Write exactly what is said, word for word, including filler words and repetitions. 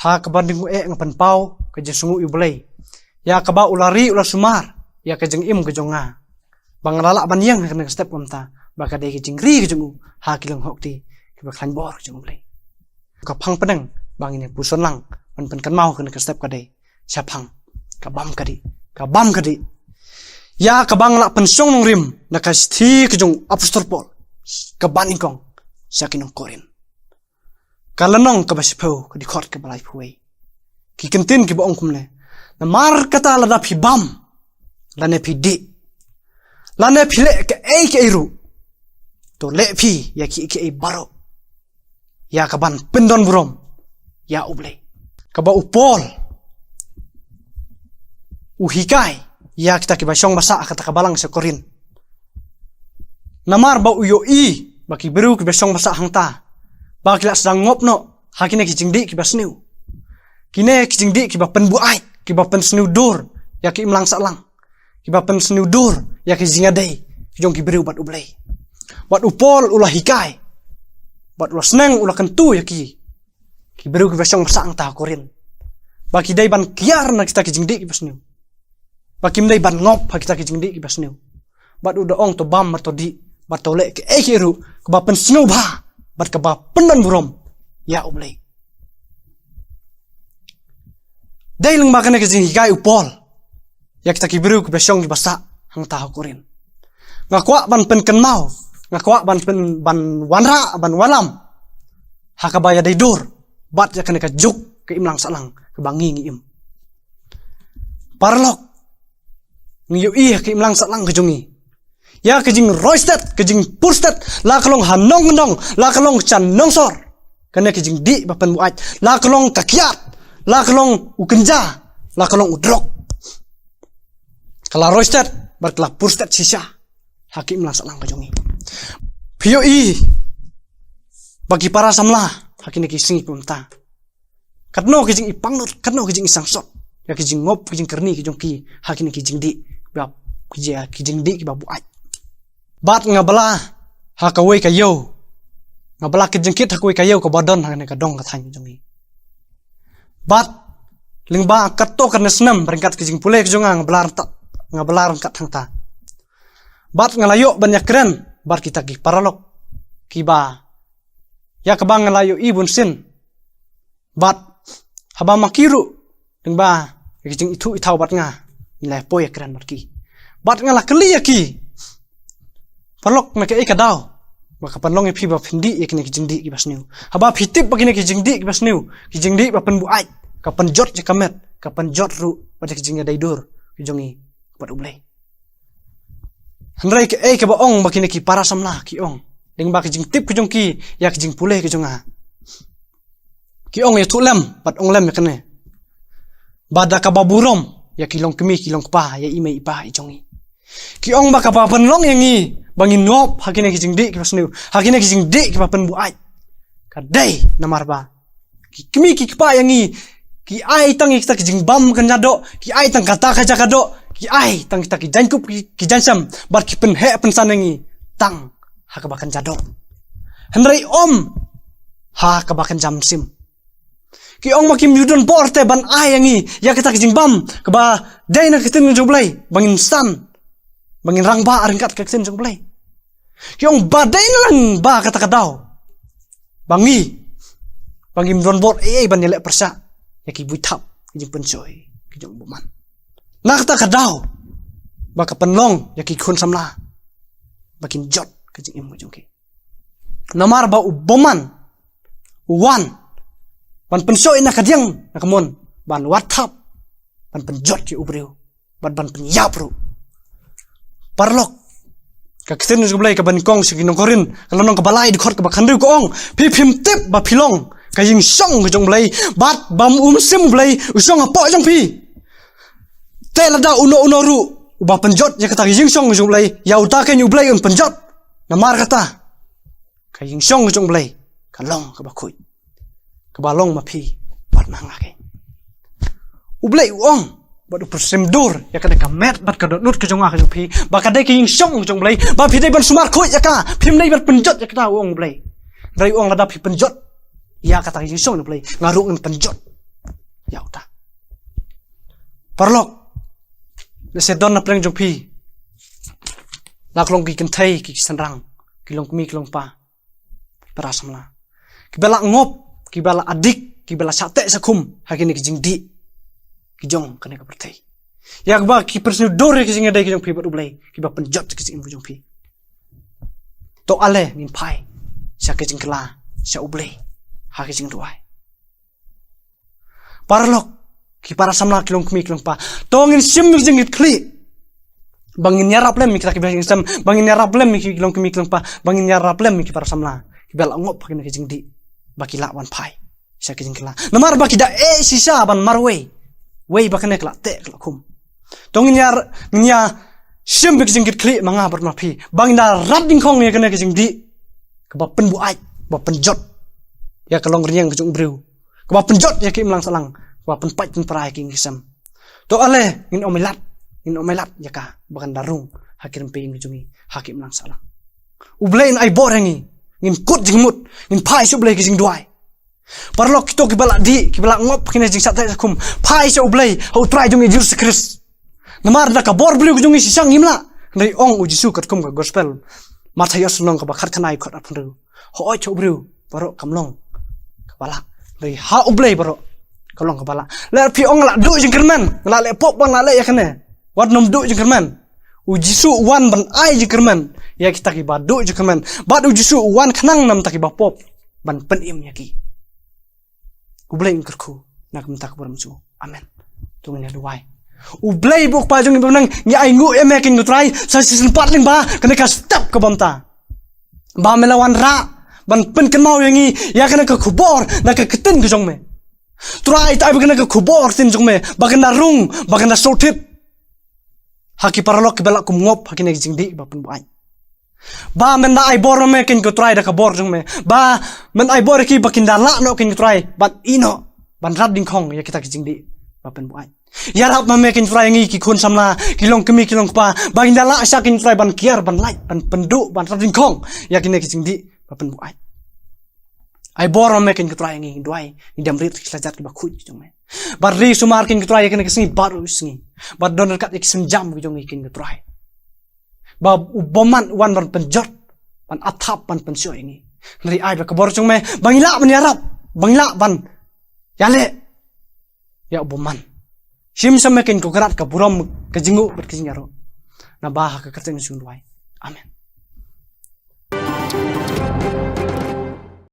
Ha kaba dang eh nga pynpaw ka jingsngew ïa U Blei, ïa kaba u la ri u la sumar ïa ka jingim ka jong nga, ba nga la lah ban ïeng ha kane ka step kumta, ba ka dei ka jingri ka jong u ha ki lyngngoh kti kiba khlaiñ bor ka jong U Blei. Ka phang pdeng ba ngin ïa puson lang ban pynkynmaw ha kane ka step ka dei shaphang ka bam ka dih, ka bam ka dih, ïa kaba nga la pynshong nongrim na ka shithi ka jong u Apostol Paul kaba nyngkong sha ki nong Korinth, ka lynnong kaba shiphew, ka dkhot kaba laiphew wei. Ki kyntien kiba ong kumne: Namar kata, lada phi bam lane phi dih lane phi leh kaei kaei ruh, to leh phi ïa kiei kiei baroh ïa kaban pyndon burom ïa U Blei. Kaba u Paul u hikai ïa kita kiba shong ba sah ha kata ka balang sha Korinth. Namar ba u ïohi ba ki briew kiba shong ba sah hangta, ba ki la sdang ngop noh ha kine ki jingdih kiba sniew, kine ki jingdih kiba pynbuaid, kiba pynsniew dur ïa ki imlang sahlang, kiba pynsniew dur ïa ki jingïadei ki jong ki briew bad U Blei. Bad u Paul u la hikai, bad u la sneng, u la kyntu ïa ki, ki briew kiba shong ba sah hangta ha Korinth, ba ki dei ban kiar na kita ki jingdih kiba sniew, ba kim dei ban ngop ha kita ki jingdih kiba sniew. Bad u da ong, to bam bad to dih bad to leh kaei kaei ruh kaba pynsngewbha bad kaba pyndon burom ïa U Blei. Dei lyngba kane ka jinghikai u Paul ïa kita ki briew kiba shong kiba sah hangta ha Korinth, nga kwah ban pynkynmaw, nga kwah ban pyn, ban wanrah, ban wallam ha kaba ïadei dur bad ïa kane ka juk ka imlang sahlang kaba ngi ngi im. Paralok, ngi ïohi ha ka imlang sahlang ka jong ngi ïa ka jingroi stet, ka jingpur stet, la ka long ha nongkyndong, la ka long sha nongsor, kane ka jingdih ba pynbuaid, la ka long ka kiad, la ka long u kynja, la ka long u drok, ka la roi stet bad ka la pur stet shisha ha ka imlang sahlang ka jong ngi. Phi ïohi ba ki para samla ha kine ki sngi kumta, katno ki jingipangnud, katno ki jingisangsot ïa ki jingngop, ki jingkyrni ki jong ki ha kine ki jingdih, ba ki jia ki jingdih kiba buaid. Bad nga bylla ha kawei ka ïew, nga bylla ka jingkit ha kawei ka ïew kaba don ha kane ka dong ka thaiñ jong ngi. Bad lyngba katto katne snem, ryngkat ka jingpule ka jong nga, nga bylla ryngkat, nga bylla ryngkat hangta. Bad nga la ïoh ban ïakren bad kita ki paralok kiba, ïa kaba nga la ïohi bunsien. Bad haba ma ki ruh lyngba ïa ki jingithuh ithaw bad nga, ngi la poi ïakren bad ki. Bad nga la kylli ïa ki, paralok, na kaei ka daw ba ka pynlong ïa phi ba phin dih ïa kine ki jingdih kiba sniew? Haba phi tip ba kine ki jingdih kiba sniew, ki jingdih ba pynbuaid, ka pynjot ïa ka met, ka pynjot ruh bad ïa ki jingïadei dur ki jong ngi bad U Blei. Hynrei kaei kaba ong ba kine ki para samla ki ong, lyngba ka jingtip ka jong ki ïa ka jingpule ka jong nga, ki ong, ïathuh lem bad ong lem ïa kane, ba da kaba burom ïa ki longkmie ki longkpa, ïa i mei i pa i jong ngi. Ki ong ba kaba pynlong ïa ngi ba ngin ngop ha kine ki jingdih kiba sniew, ha kine ki jingdih kiba pynbuaid, ka dei namar ba ki kmie ki kpa ïa ngi ki ai tang ïa kita ki jingbam kynja doh, ki ai tang kata ka jaka doh, ki ai tang kita ki jaiñkup ki, ki jaiñsem, bad ki pynheh pynsan ïa ngi tang ha kaba kynja doh, hynrei ym ha kaba kynja mynsiem. Ki ong ba kim ju don bor te ban ai ïa ngi ïa kita ki jingbam kaba dei na ka ktien jong U Blei, ba ngin san, ba ngin rangbah ryngkat ka ktien jong U Blei. Ki ong ba dei na lang ba kata ka daw ba ngi, ba ngim don bor ei ei ban ïaleh pyrshah ïa ki buit thap, ki jingpynshoi ki jong u bymman. Na kata ka daw ba ka pynlong ïa ki khun samla ba kin jot ka jingim ka jong ki. Namar ba u bymman u wan ban pynshoi na ka diang na ka mon, ban wad thap, ban pynjot ïa u briew bad ban pynïap ruh. Paralok, ka ktien jong U Blei kaba nyngkong sha ki nong Korinth, ka lynnong kaba lai, dkhot kaba khathynriew ka ong, phi phim tip ba phi long ka ïingshong ka jong U Blei, bad ba u Mynsiem U Blei u shong hapoh jong phi? Te lada uno uno ruh uba pynjot ïa kata ka ïingshong ka jong U Blei, ïa uta keiñ U Blei un pynjot. Namar kata ka ïingshong ka jong U Blei ka long kaba khuid, kaba long ma phi bad ma nga keiñ. U Blei u ong bad u pyrshim dur ïa kane ka met bad ka dohnud ka jong nga ka jong phi, ba ka dei ka ïingshong ka jong U Blei, ba phi dei ban sumar khuid ïa ka, phim dei ban pynjot ïa kata, u ong U Blei. Hynrei u ong lada phi pynjot ïa kata ka ïingshong U Blei, nga ruh ngan pynjot ïa uta. Paralok, lehse don na pdeng jong phi la ka long ki kynthei, ki, ki shynrang, ki longkmie, ki longkpa, para samla, kiba la ngop, kiba la adik, kiba la shah teh shah khum ha kine ki jingdih ki jong kane ka pyrthei. Ïa kaba ki pyrsngew dur ïa ki jingïadei ki jong phi bad U Blei, kiba pynjot ki jingim ki jong phi. To ale ngin phai sha ka jingkylla sha U Blei ha ka jingduwai. Paralok, ki para samla, ki longkmie, ki longkpa, to ngin shim ïa ka jingkitkhlieh ba ngin ïarap lem ïa kita kiba ïaseng sem, ba ngin ïarap lem ïa ki longkmie, ki longkpa, ba ngin ïarap lem ïa ki para samla kiba la ngop ha kine ki jingdih, ba ki lah ban phai sha ka jingkylla. Namar ba ki da eh shisha ban marwei, wei ba kane ka la teh, ka la khum. To ngin ïa, ngin ïa shim ïa ka jingkitkhlieh ma nga bad ma phi, ba ngin da rat dyngkhong ïa kane ka jingdih kaba pynbuaid, ba pynjot ïa ka longrynïeng ka jong u briew, kaba pynjot ïa ka imlang sahlang, kaba pynpait pynpra ïa ka ïing ka sem. To ale ngin ym ailad, ngin ym ailad ïa ka ba kan da rung ha ki rympei ïing ka jong ngi ha ka imlang sahlang. U Blei un ai bor ïa ngi, ngin kut jingmut, ngin phai sha U Blei ha ka jingduwai. Paralok, kito kiba la dih, kiba la ngop ha kine ki jingshah teh shah khum, phai sha U Blei ha U Trai jong ngi Jisu Khrist. Namar da ka bor briew ka jong ngi shisha ngim lah. Hynrei ong u Jisu katkum ka gospel Mathaios lynnong kaba khatkhyndai, khat arphew hynriew, hooid, ha u briew baroh kam long kaba lah, hynrei ha U Blei baroh ka long kaba lah. Lada phi ong nga la duh jingkyrmen, nga la leh pop, ba nga la leh ïa kane, wat nym duh jingkyrmen. U Jisu u wan ban ai jingkyrmen ïa kita kiba duh jingkyrmen, bad u Jisu u wan khnang na bynta kiba pop ban pynim ïa ki. U Blei un kyrkhu na ka bynta ka burom jong u. Amen. To ngin ïa duwai. U Blei bad u Kpa jong ngi ba ha bneng, ngi ainguh ïa me keiñ ko Trai, sa shisien pat lyngba kane ka step kaba mynta, ba me la wanrah ban pynkynmaw ïa ngi ïa kane ka khubor na ka ktien ka jong me. Trai, to ai ba kane ka khubor ktien jong me ba kan da rung, ba kan da sngewthuh ha ki paralok kiba la kum ngop ha kine ki jingdih ba pynbuaid. Ba men da ai bor ma me keiñ ko Trai da ka bor jong me, ba men ai bor ïa ki ba kin da lah noh keiñ ko Trai ban ïeh noh, ban rat dyngkhong ïa kita ki jingdih ba pynbuaid. Ïarap ma me keiñ ko Trai ïa ngi ki khun samla, ki longkmie, ki longkpa, ba kin da lah shisha keiñ ko Trai ban kiar, ban lait, ban pynduh, ban rat dyngkhong ïa kine ki jingdih ba pynbuaid. Ai bor ma me keiñ ko Trai ïa ngi, ngi duwai, ngi dem rit ki la jat kiba khuid ki jong me. Bad ri sumar keiñ ko Trai ïa kane ka sngi baroh sngi, bad don ryngkat ïa ki sienjam ki jong ngi keiñ ko Trai, ba u bymman u wan ban pynjot, ban ap thap, ban pynshoh ïa ngi. Hynrei ai ba ka bor jong me ba ngi lah ban ïarap, ba ngi lah ban ïaleh ïa u bymman. Shim sha me keiñ ko Kynrad ka burom, ka jingnguh bad ka jingïaroh. Naba ha ka kyrteng Jisu ngi duwai. Amen.